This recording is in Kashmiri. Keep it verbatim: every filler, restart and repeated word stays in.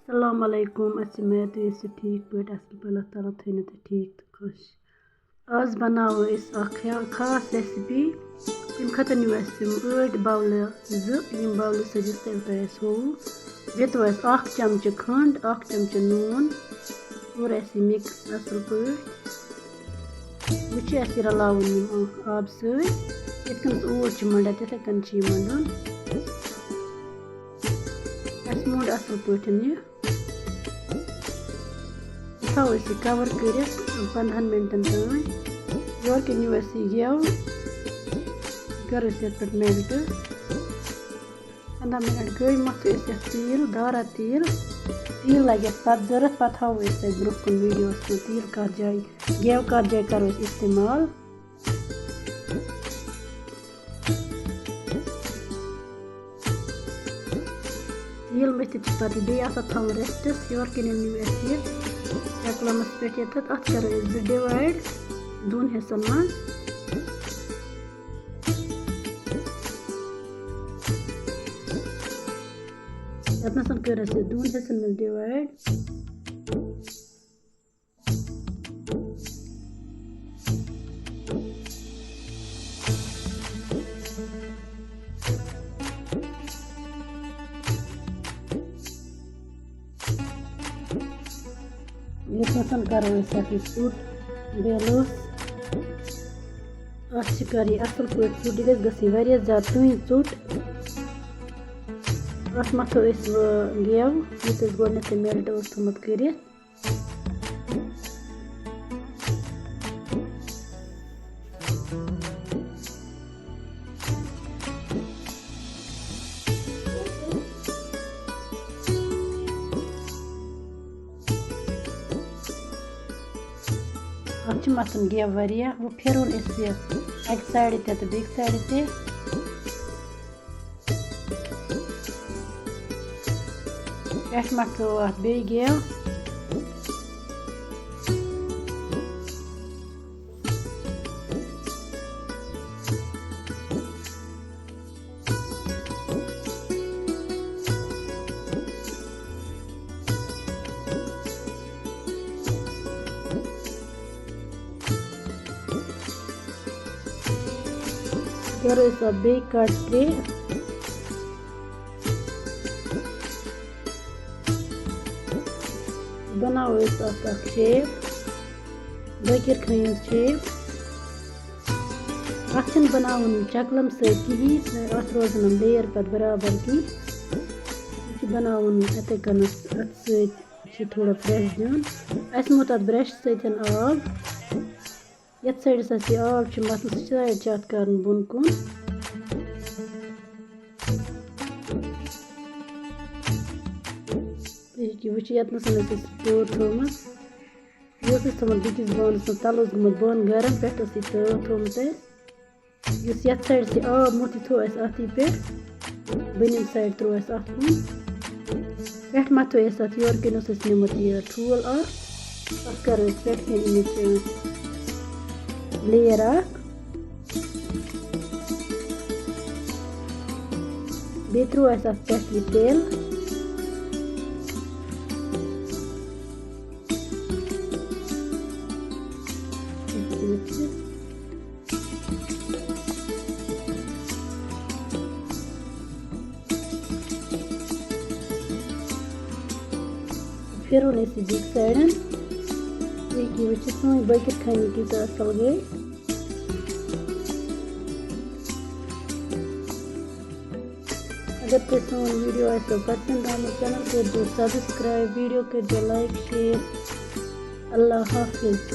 السلام علیکم، اَسہِ چھِ اُمید تُہۍ ٲسِو ٹھیٖک پٲٹھۍ، اَصٕل پٲٹھۍ۔ اللہ تعالیٰ تھٲینو تُہۍ ٹھیٖک تہٕ خۄش۔ آز بَناوو أسۍ اَکھ خیا-، خاص recipe۔ تَمہِ خٲطرٕ نِیِو اَسہِ یِم ٲٹۍ bowlہٕ زٕ، یِم bowlہٕ سۭتۍ یُس تۄہہِ، تۄہہِ اَسہِ ہووُ۔ بیٚیہِ ترٛوو اَسہِ اَکھ چمچہٕ کھنٛڈ، اَکھ چمچہٕ نوٗن، کوٚر اَسہِ یہِ mix اَصٕل پٲٹھۍ۔ وۄنۍ چھِ اَسہِ یہِ رَلاوُن یِم آبہٕ سۭتۍ۔ یِتھ کٔنۍ أسۍ اوٹ چھِ منٛڈان، تِتھَے کٔنۍ چھِ یہِ منٛڈُن۔ اَسہِ موٚنٛڈ اَصٕل پٲٹھۍ یہِ۔ یہِ تھاوو أسۍ یہِ cover کٔرِتھ پنٛدہَن مِنٹَن تام۔ یورٕ کِنۍ نِیِو اَسہِ یہِ گٮ۪و، یہِ کَرو أسۍ یَتھ پٮ۪ٹھ melt۔ پنٛداہ مِنَٹ گٔے، مَتھو أسۍ یَتھ تیٖل، دارا تیٖل۔ تیٖل لَگہِ اَسہِ پَتہٕ ضوٚرَتھ، پَتہٕ ہاوو أسۍ تۄہہِ برٛونٛہہ کُن videoہَس منٛز تیٖل کَتھ جایہِ، گٮ۪و کَتھ جایہِ کَرو أسۍ استعمال۔ تیٖل مٔتھِتھ چھِ پَتہٕ یہِ بیٚیہِ آسان تھاوُن restس۔ یورٕ کِنۍ نِیِو اَسہِ یہِ چکلمَس پٮ۪ٹھ ییٚتٮ۪تھ۔ اَتھ کَرو أسۍ زٕ divide دۄن حِصَن منٛز۔ یَتھ نَسَن کٔر اَسہِ یہِ دۄن حِصَن منٛز divide۔ یَتھ نَسَن کَرو أسۍ اَتھ یہِ ژوٚٹ بیلوس۔ اَتھ چھِ کَرٕنۍ اَصٕل پٲٹھۍ ژوٚٹ، یہِ گژھِ گژھٕنۍ واریاہ زیادٕ تُہٕنٛز ژوٚٹ۔ اَتھ مَتھو أسۍ وۄنۍ گٮ۪و، یُس اَسہِ گۄڈٕنٮ۪تھٕے melt اوس تھوٚمُت کٔرِتھ۔ اَتھ چھِ مَتھُن گٮ۪و واریاہ۔ وۄنۍ پھِرُن أسۍ یہِ اَکہِ sideٕ تہِ تہٕ بیٚکہِ sideٕ تہِ۔ پٮ۪ٹھ مَتھو اَتھ بیٚیہِ گٮ۪و۔ کَرو أسۍ اَتھ بیٚیہِ cut ترٛےٚ۔ بَناوو أسۍ اَتھ اَکھ shape، بٲکِر خانہِ ہِنٛز shape۔ اَتھ چھِنہٕ بَناوُن چَکلَم سۭتۍ کِہیٖنۍ، اَتھ روزَن یِم layer پَتہٕ برابر کینٛہہ۔ یہِ چھُ بَناوُن یِتھَے کٔنَس اَتھٕ سۭتۍ۔ چھُ تھوڑا press دیُن۔ اَسہِ موٚتھ اَتھ brush سۭتۍ آب۔ یَتھ sideس اَسہِ یہِ آب چھُ مَتھُن، سُہ side چھُ اَتھ کَرُن بۄن کُن۔ تُہۍ ہیٚکِو وٕچھِتھ، یَتھ نَسَن اَسہِ یہِ تٲو تھٲومٕژ۔ یہِ اوس اَسہِ تھوٚمُت بیٚکِس بانَس منٛز، تَلہٕ اوس گوٚمُت بۄن گرم، پٮ۪ٹھٕ اوس یہِ تٲو تھوٚومُت اَسہِ۔ یُس یَتھ sideس یہِ آب موٚتھ، یہِ تھوٚو اَسہِ اَتھٕے پٮ۪ٹھ۔ بٔنِم side ترٛوو اَسہِ اَتھ کُن۔ پٮ۪ٹھ مَتھو أسۍ اَتھ، یورٕ کِنۍ اوس اَسہِ نیوٗمُت یہِ ٹھوٗل اَکھ۔ اَتھ کَرو أسۍ پٮ۪ٹھ کَنۍ اَمِچ، اَ، layer اَکھ۔ بیٚیہِ ترٛوو اَسہِ اَتھ پٮ۪ٹھ یہِ تیل۔ پھِرُن أسۍ یہِ بیٚکہِ sideن۔ یہِ ہیٚکِو وٕچھِتھ، سٲنۍ بٲکِر خٲنی کۭژاہ اَصٕل گٔے۔ اگر تۄہہِ سون video آسیو پسند آمُت، channel کٔرۍزیو subscribe، video کٔرۍزیو like، share۔ اللہ حافظ۔